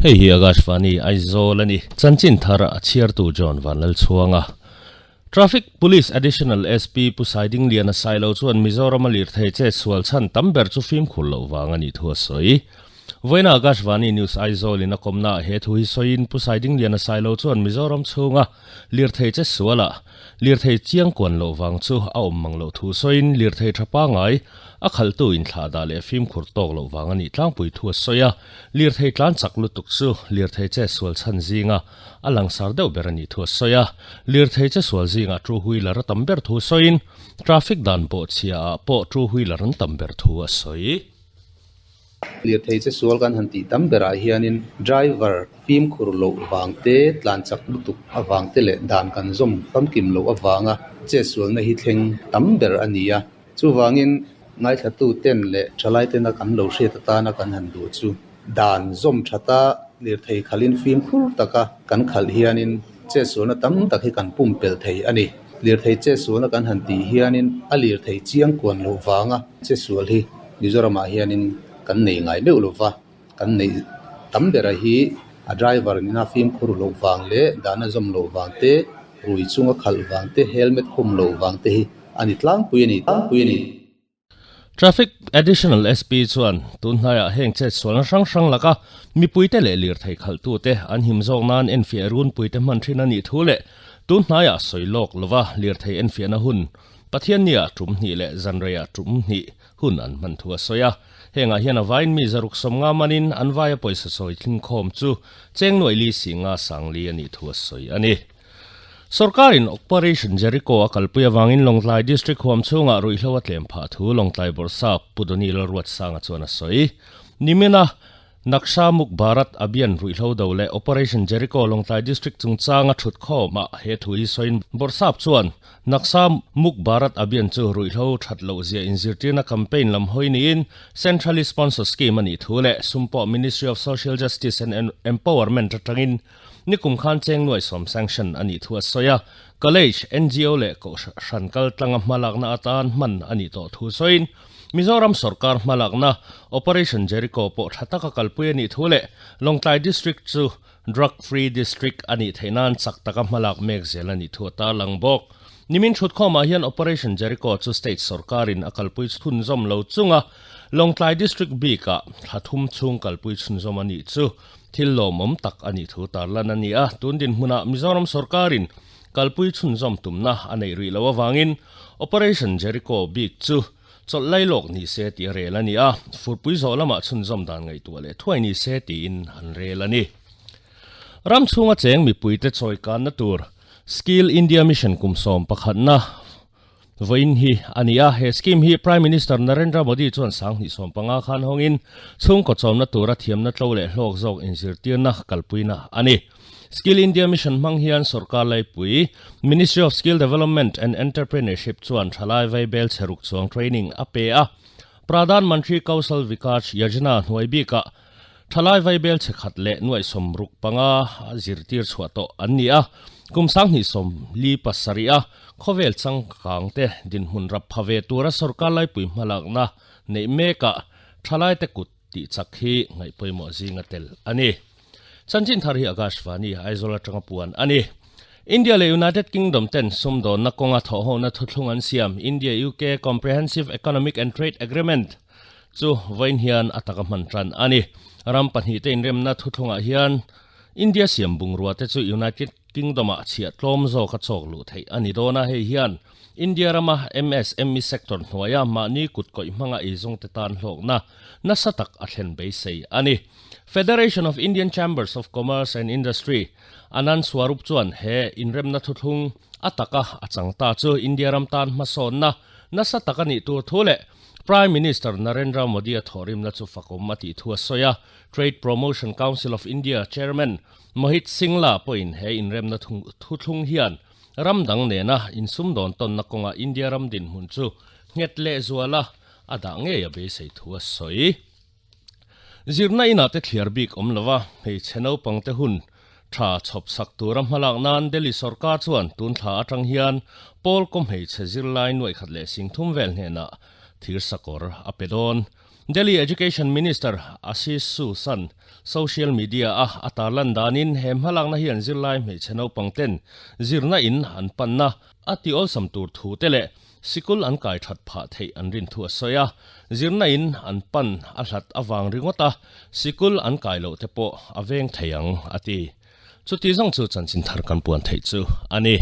Hei hi Akashvani Aizawl a ni. Chanchin thar a chhiartu John Vanlalchhuanga. Traffic Police Additional SP Pu Saidingliana Sailo chuan Mizorama lirthei che sual chhan tam ber chu fimkhur loh vang a nih thu a sawi. Vawiina Akashvani News Aizawl in a kawmnaah he thu hi sawiin Pu Saidingliana Sailo chuan Mizoram chhunga lirthei che sualah lirthei chiangkuan loh vang chu a awm mang loh thu sawiin lirthei tha pangai a khalhtu inthlahdah leh fimkhur tawk loh vang a nih tlangpui thu a sawi a. Lirthei tlan chak lutuk chu lirthei che sual chhan zinga a langsar deuh ber a nih thu a sawi a. Lirthei che sual zingah two wheeler a tam ber thu sawiin traffic dan pawh chhia ah pawh two wheeler an tam ber thu a sawi. Lirthei che sual kan han tih tam berah hianin driver fimkhur loh vang te, tlan chak lutuk avang te leh dan kan zawm famkim loh avanga che sualna hi thleng tam ber a ni a. Chuvangin ngaithlatu ten leh thalai tena kan lo hriat atana kan han duh chu dan zawm thata lirthei khalhin fimkhur taka kan khalh hianin chetsualna tam tak hi kan pumpelh thei a ni. Lirthei chetsualna kan han tih hianin a lirthei chiangkuan loh vanga chetsual hi Mizoramah hianin kan nei ngai meuh lova, kan neih tam bera hi a driver nena fimkhur loh vang leh dahna zawm loh vang te, rui chunga khalh vang te, helmet khum loh vang te hi a ni tlangpui a ni tlangpui a ni. Traffic Additional SP chuan tun hnaiah heng chetsualna hrang hrang laka mipuite leh lirthei khalhtute an him zawk nan enfiah runpuite hman thin a nih thu leh tun hnaiah sawi lawk lova lirthei enfiahna hun Pathiannia tum hnih leh zanreiah tum hnih hun an hman thu a sawi a. Hengah hian a vain mi zaruk sawmnga manin an vaia pawisa sawi thlingkhawm chu cheng nuaih li singa sangli a nih thu a sawi a ni. Sorkarin Operation Jericho a kalpui avangin Lawngtlai District huam chhungah ruihhlo a tlem phah thu Lawngtlai Bawrhsap Pu Donny Lalruatsanga chuan a sawi. Nimina Naksha Muk Bharat Abhiyan ruihhlo do leh Operation Jericho Lawngtlai District chungchanga thutkhawmah he thu hi sawiin Bawrhsap chuan Naksha Muk Bharat Abhiyan chu ruihhlo that loh zia inzirtirna campaign lam hawi niin Centrally Sponsored Scheme a nih thu leh sum pawh Ministry of Social Justice and Empowerment atangin Nikum khan cheng nuai sawm sanction a nih thu a sawi a, College, ngo leh Kohhran kal tlanga hmalakna atan hman a nih tawh thu sawiin Mizoram sawrkar hmalakna Operation Jericho pawh tha taka kalpui a nih thu leh Lawngtlai District chu Drug Free District a nih theih nan chak taka hmalak mek zel a nih thu a tarlang bawk. Nimin thutkhawmah hian Operation Jericho chu State sawrkarin a kalpui chhunzawm lo chunga Lawngtlai District bikah thla thum chhung kalpui chhunzawm a nih chu Thil lawmawm tak a nih thu tarlan a ni a, tun dinhmunah Mizoram sawrkarin kalpui chhunzawm tumna a neih rih loh avangin Operation Jericho bik chu chawlh lailawk ni se tih a rel a ni a, furpui zawh lamah chhunzawm dan ngaihtuah leh thuai ni se tiin an rel a ni. Ram chhunga cheng mipuite chawikanna tur Skill India Mission kum 11na Vawiin hi a ni a, he scheme hi Prime Minister Narendra Modi chuan 2015 khan hawngin chhungkaw chawmna tura thiamna tlo leh hlawk zawk inzirtirna kalpuina a ni. Skill India Mission hmang hian sorkar laipui Ministry of Skill Development and Entrepreneurship chuan thalai vaibel chhe ruk chuang training a pe a, Pradhan Mantri Kaushal Vikas Yojana hnuai bikah Thalai vaibel chhe khat leh nuaih 65 a zirtir chhuah tawh an ni a, kum 2047 a khawvel changkang te dinhmun rap pha ve tura sorkar laipui hmalakna neih mekah thalai te kut tih chak hi ngaih pawimawh zinga tel a ni. Chanchin thar hi Akashvani Aizawl atanga puan a ni. India leh United Kingdom ten sumdawnna kawnga thawhhona thuthlung an siam India-UK Comprehensive Economic and Trade Agreement Chu vawiin hian a taka hman tan a ni. Ram pahnihte inremna thuthlungah hian India siam bungrua te chu United Kingdom-ah chhiah tlawm zawka chawk luh theih a ni dawn a, hei hian India rama MSME sector hnuaia mahni kut kawih hmanga eizawngte tan hlawkna nasa tak a thlen beisei a ni. Federation of Indian Chambers of Commerce and Industry, Anand Swarup chuan he inremna thuthlung a taka a chang ta chu India ram tan hmasawnna nasa tak a nih tur thu leh Prime Minister Narendra Modi-a thawhrimna chu fakawm a tih thu a sawi a, Trade Promotion Council of India Chairman Mohit Singla pawhin he inremna thuthlung hian ram dang nena insumdawn tawnna kawnga India ram dinhmun chu nghet lehzuala a dah ngei a beisei thu a sawi. Zirna inah te thliar bik awm lova hmeichhe naupangte hun tha chhawp sak tura hmalak nan Delhi sorkar chuan tun thla atang hian pawl kaw hmeichhe zirlai nuaih khat leh sing thum vel hnenah thir sakawr a pe dawn. Delhi Education Minister Ashish Susan social media a a tarlan danin he hmalakna hian zirlai hmeichhe naupang ten zirna in an panna a ti awlsam tur thu te leh sikul an kai that phah theih an rin thu a sawi a. Zirna in an pan a hlat avang ringawt a, sikul an kai loh te pawh a veng thei ang a ti. Chuti zawng chu chanchin thar kan puan theih chu a ni.